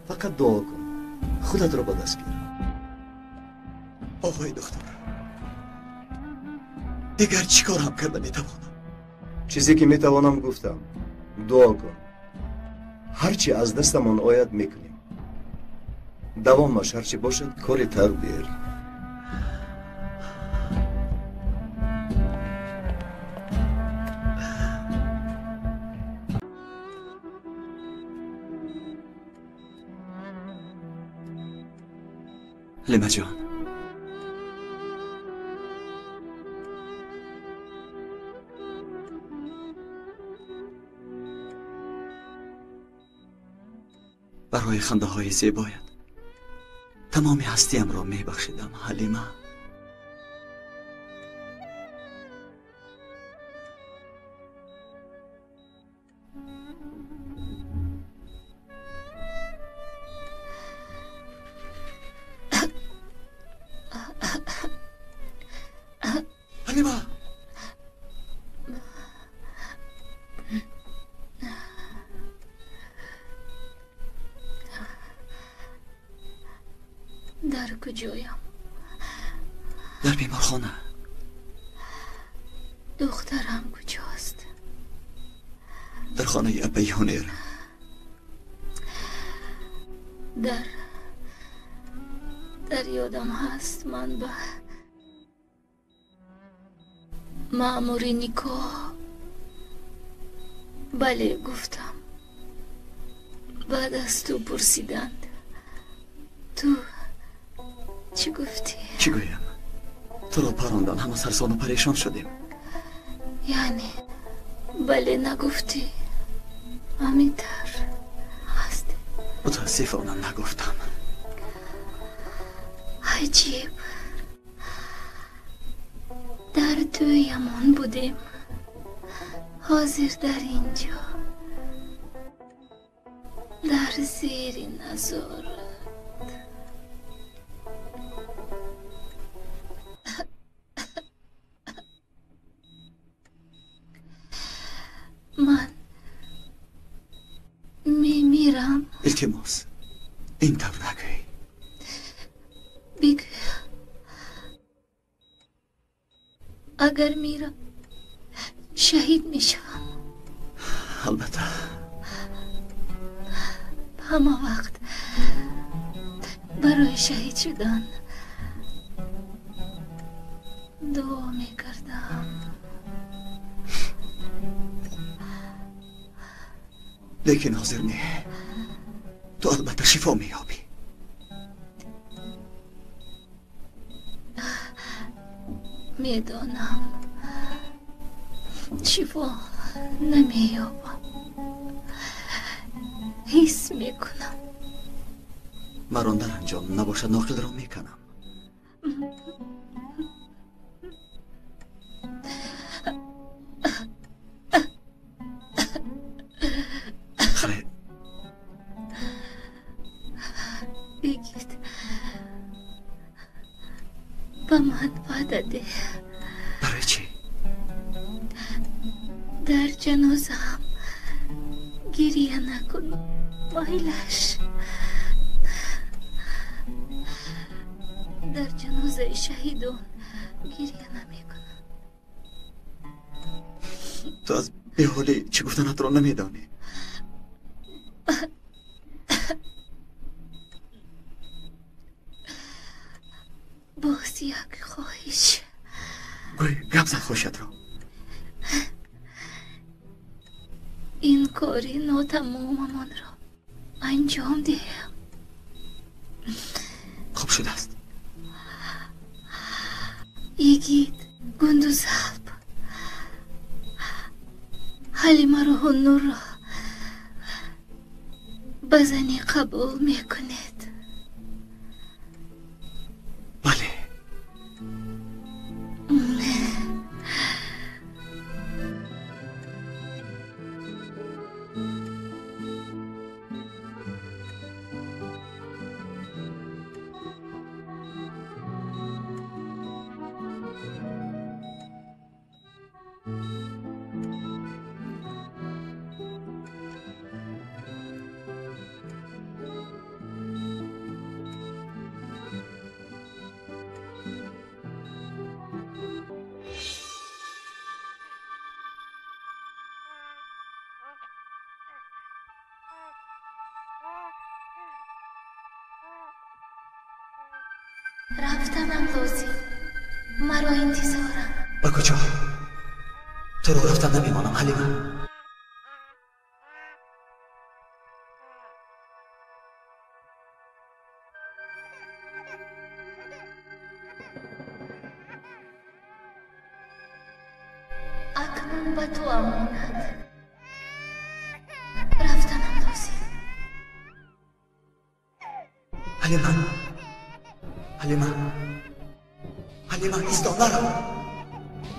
Фақат дуо кун, худатро ба даст гир. Оғои доктор, дигар чӣ кор ҳам карда метавонам? Чизе ки метавонам гуфтам. Дуо кун. Ҳарчи аз дастамон ояд мекунем. Давомаш ҳарчи бошад, кори тақдир. Ҳалимаҷон, барои хандаҳои зебоят тамоми ҳастиямро мебахшидам. Ҳалима, ҳалима, дар куҷоям? Дар беморхона. Духтарам куҷост? Дар хонаи апаи Ҳунер. Дар ёдам ҳаст, ман ба маъмури никоҳ бале гуфтам. Баъд аз ту пурсиданд, ту чӣ гуфтӣ? Чӣ гӯям? Туро парондан, ҳама сарсону парешон шудем. Яъне бале нагуфтӣ, ҳамин тавр ҳаст? Мутаассифона нагуфтам. Аҷиб, дар тӯямон будем, ҳозир дар ин ҷо, дар зери назорат. Ман мемирам. Илтимос, ин тавр нагӯй. Бигӯ, агар мирам шаҳид мешавам. Албатта. Ҳама вақт барои шаҳид шудан дуо мекардам. Лекин ҳозир не. Ту албатта шифо меёбӣ. Медонам, шифо намеёбам. Ҳис мекунам. Маро наранҷон, набошад ноқилро меканам. Хайр. Бигид, ба ман ваъда деҳ. Барои чӣ? Дар ҷанозаам гирия накун, майлаш. Дар ҷанозаи шаҳидон гирия намекунам. Ту аз беҳолӣ чӣ гуфтанатро намедонӣ. Боз як хоҳиш. Гӯй, гап зан хоҳишатро. Ин кори нотамомамонро анҷом диҳем. Хуб шудааст. Йигит Гундузалп Ҳалимаро Ҳуннурро ба занӣ қабул мекунед? Бале. Рафтанам лозим. Маро интизорам. Ба куҷо? Туро рафтан намемонам, Ҳалима. Акнун ба ту амонат. Рафтанам лозим. Ҳалима, Ҳалима, Ҳалима, исто, нарав.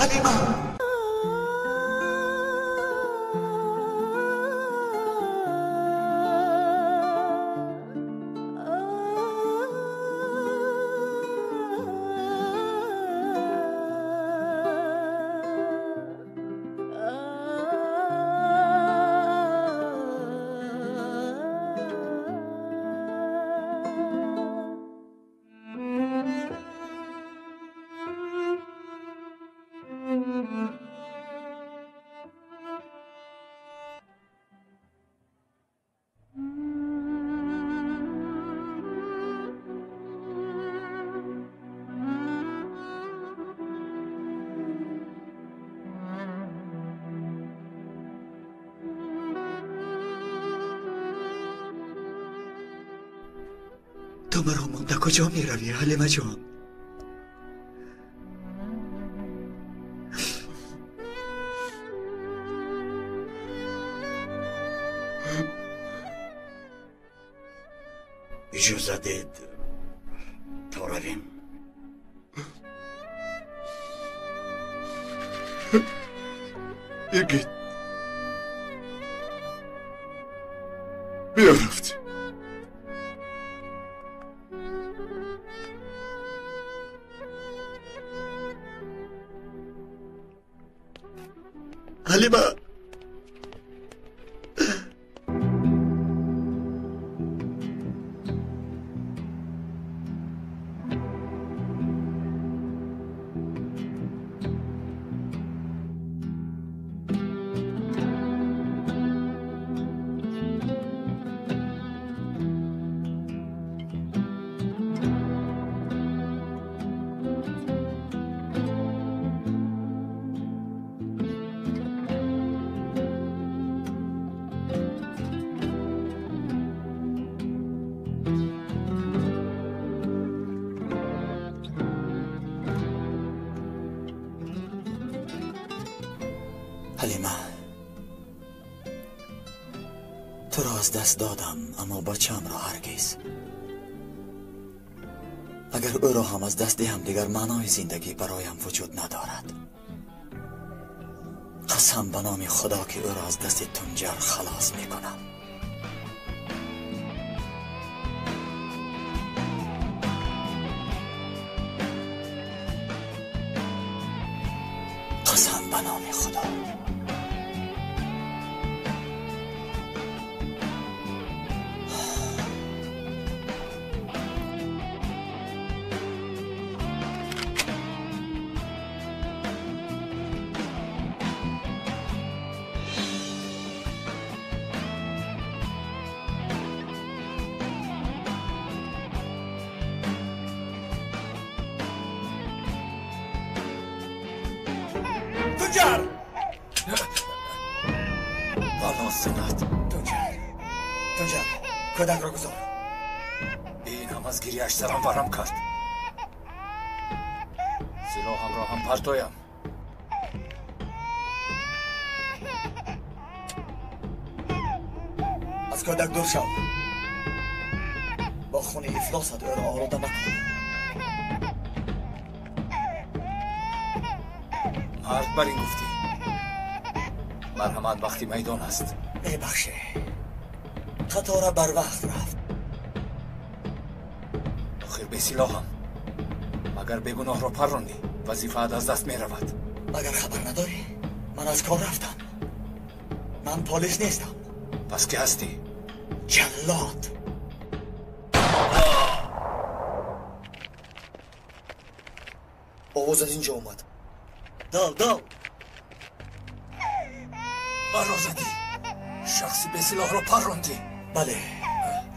Ҳалима. Ту маро монда куҷо меравӣ, Ҳалимаҷон? Иҷоза дед то равем. Игит, биё, рафтем. Ҳалима. Ҳалима, туро аз даст додам, аммо бачаамро ҳаргиз. Агар ӯро ҳам аз даст диҳам, дигар маънои зиндагӣ бароям вуҷуд надорад. Қасам ба номи Худо, ки ӯро аз дасти Тунҷар халос мекунам. Қасам ба номи Худо. Тунҷар! Бало синат. Тунҷар, Тунҷар, кӯдакро гузор. Ин ҳам аз гирияш сарам варам кард. Силоҳамро ҳам партоям. Аз кӯдак дур шав. Бо хуни ифлосат ӯро олуда макун. Мард бар ин гуфтӣ. Марҳамат, вақти майдон аст. Мебахшӣ, қатора барвақт рафт. Охир бесилоҳам. Магар бегуноҳро паррондӣ, вазифаат аз даст меравад. Магар хабар надорӣ? Ман аз кор рафтам. Ман полис нестам. Пас ки ҳастӣ? Ҷаллод. Овоз аз инҷо омад. Дав, дав. Маро задӣ. Шахси бесилоҳро паррондӣ. Бале,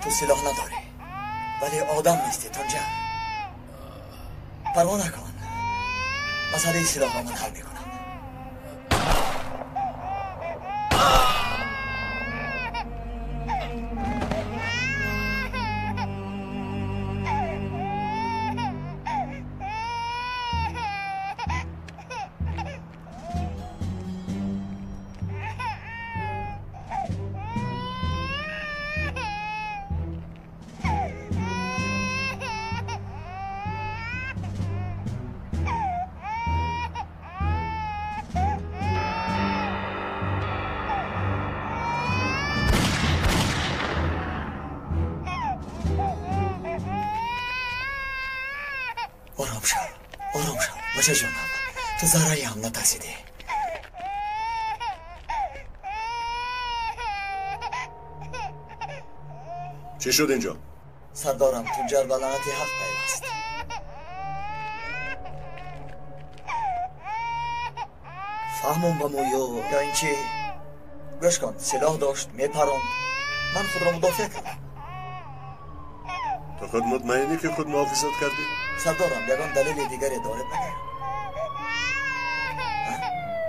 ту силоҳ надорӣ, вале одам нестӣ, Тунҷар. Парво накун. Масъалаи силоҳро ман ҳал мекунам. Ором шав, бача ҷонам. Ту заррае ҳам натарсидӣ. Чӣ шуд инҷо? Сардорам, туҷҷар ба лаънати ҳақ пайваст. Фаҳмон ба мо ё ин чи? Гӯш кун, силоҳ дошт, мепаронд. Ман худро мудофиа кардам. Ту худ мутмаинӣ ки худ муҳофизат кардӣ? Сардорам, ягон далели дигаре доред магар?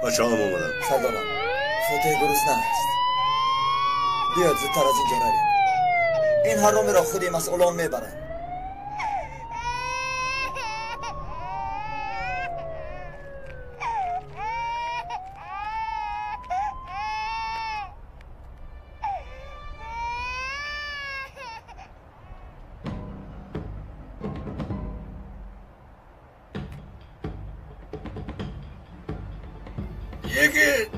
Бачаам омаданд. Сардорам, Фотеҳ гурусна аст. Биёед зудтар аз инҷо равем. Ин ҳаромиро худи масъулон мебаранд. Yigit!